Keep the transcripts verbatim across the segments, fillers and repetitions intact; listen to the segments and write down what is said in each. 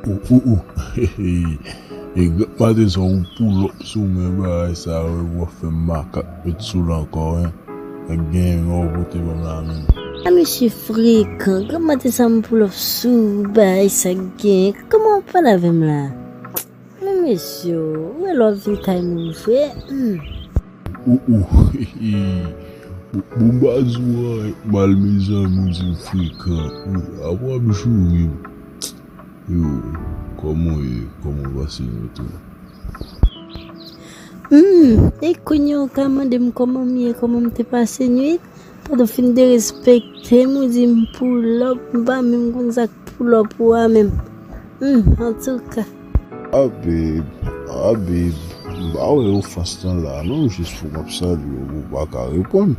Ou, ou, ou. E granm maten sa ou pull up sou mwen, bagay sa yo, w ap fè m makak met sou l ankò, en. Nèg gen yon pote ban m la menm. A mesye frekan, granm maten sa m pull up sou ou, bagay sa gen. Kòman w ap pale avè m la? Men mesye, ou wè lè w ap vin kay moun vre? Hmm. Ou, ou. Bon, bon, m pa di w anyen mal, mezanmi, ou di m frekan. Ou, apre w ap joure m. Yo, kòman w ye? Kòman w pase nwit ou? Hmm, e kounye a w ka mande m kòman m ye, kòman m te pase nwit? Pandan w fin derespekte m, ou di m pull up, m pa menm konn sa k pull up ou a menm. Hmm, antouka. Ah, babe, ah, babe, m pa wè ofans lan la, non, jis pou m ap salye w, ou pa ka reponn.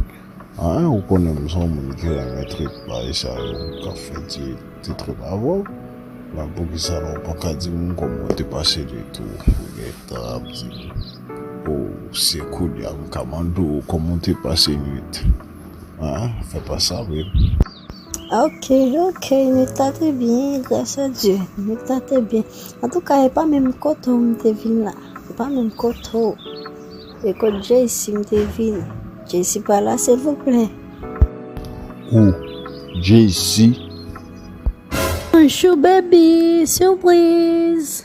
Ah, ou konnen m se yon moun ki renmen trip bagay sa yo, k ap fè ti, ti trip avè w. Men poukisa non, ou pa ka di m kòman w te pase nwit ou? Ou gentan ap di m, oh, se kounye a m ka mande w kòman w te pase nwit. Ah, fè pa sa, babe. Ok, ok, nwit la te byen, gras a Dye. Nwit la te byen. Antouka, e pa menm kote w m te vin la. E pa menm kote w. E kot Jaycee m te vin. Jaycee pa la, silvouplè. Oh, Jaycee. Bonjou, baby. Sipriz.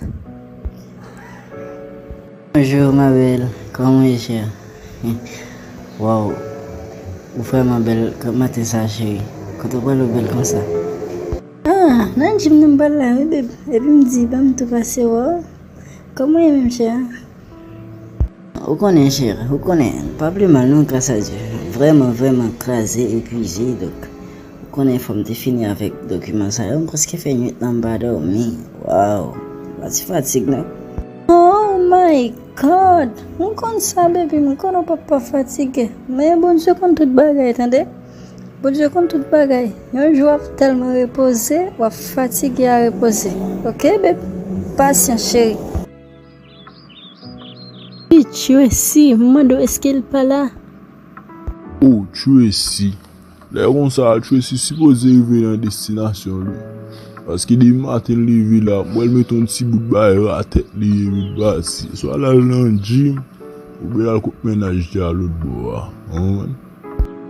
Bonjou, ma belle. Kòman w ye, chè? Waw, ou vrèman bèl maten sa, cheri. Kote w prale w bèl konsa? Ah, nan gym nan m pral la, wi, babe. Epi m di, ban m tou pase wè w. Kòman w ye menm, chè? Ou konnen, cheri, ou konnen. Pa pi mal, non, gras a Dye. Vrèman, vrèman kraze, epuize, donk. Ou konnen fò m te fini avèk dokiman sa yo, m prèske fè nwit lan m pa dòmi. Waw, pa ti fatig non. Oh my God! M konn sa, baby, m konnen w p ap pa fatige. Men Bondye konn tout bagay, tande? Bondye konn tout bagay. Yon jou w ap tèlman repoze, w ap fatige a repoze. Ok, babe? Pasyans, cheri. Wi, Tracy, m mande w èske l pa la? Oh, Tracy. Lè konsa, Tracy sipoze rive nan destinasyon l, wi. Paske depi maten l leve la, m wè l mete yon ti bout bagay ra tèt li, epi l pati. Swa l al nan gym, oubyen l al kot mennaj li a lòt bò a. Ou konprann?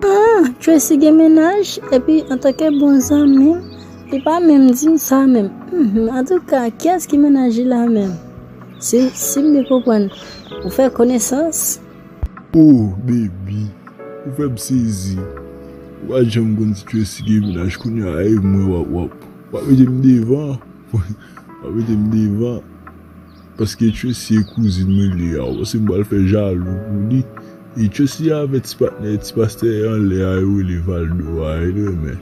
Ah, Tracy gen mennaj, epi antanke bon zanmi m, li pa menm di m sa menm. Mhm, antouka, kiyès ki mennaj li la menm? Si, si m byen konprann, ou fè konesans? Oh, baby, ou fè m sezi. Ou pa t janm konn si Tracy gen mennaj, kounye a e mwen w ap, w ap, w ap mete m devan. W ap mete m devan. Paske Tracy e kouzin mwen li a, ou panse m pral fè jalou pou li? E Tracy avè ti patnè, ti pastè anlè a, yo rele Valdo a, e l renmen.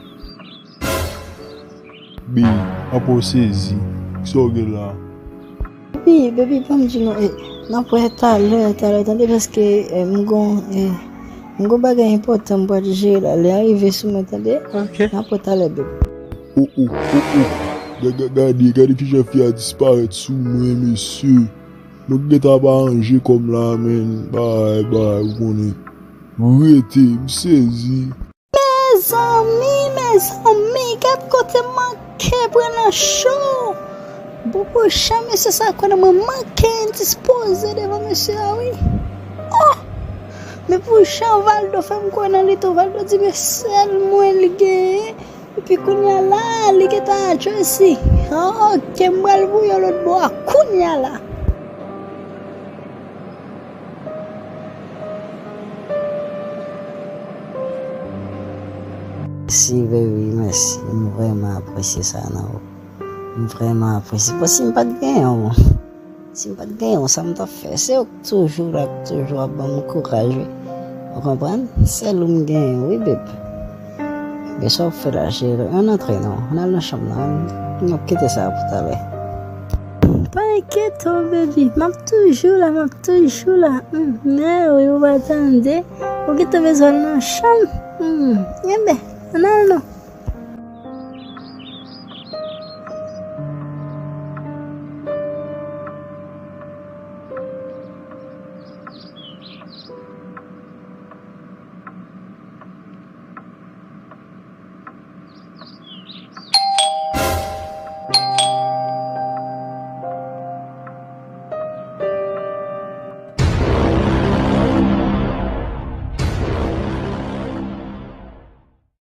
Bi, apa w sezi? Kisa w gen la? Baby, baby, pa m di non, eh, n ap wè talè, talè, tande, paske, eh, m gon, eh, m gon bagay enpòtan m pral jere la, lè a rive sou mwen, tande? Ok. N ap wè talè, baby. Oh, oh, oh, oh. Ga-, ga-, gade, gade kijan fi a disparèt sou mwen, mesye. Mwen ki gentan ap aranje kò m la, menn. Bay, bay, ou konnen. Rete, m sezi. Mezanmi, mezanmi, gad kote m manke pran nan cho. Bon, pwochen mesye sa konnen mwen manke endispoze devan mesye a, wi. Oh! Men pou jan Valdo fè m kwè nan li tou, Valdo di men sèl mwen li genyen. Epi kounye a la, li gentan Tracy. Ok, m pral voye lòt bò a kounye a la. Mèsi, baby, mèsi. M vrèman apresye sa nan ou. M vrèman apresye. Bon, si m pa t genyen w, si m pa t genyen w, sa m t ap fè? Se ou k toujou la, k toujou ap ban m kouraj, wi. Ou konprann? Sèl ou m genyen, wi, babe. Ebyen, sa w ap fè la, cheri? Ann antre non. Ann al nan chanm nan. Ann, n ap kite sa pou talè. Pa enkyete w, baby. M ap toujou la, m ap toujou la. Hmm, men wi, ou pa tande. Ou gentan bezwen al nan chanm. Hmm, enben, ann al non.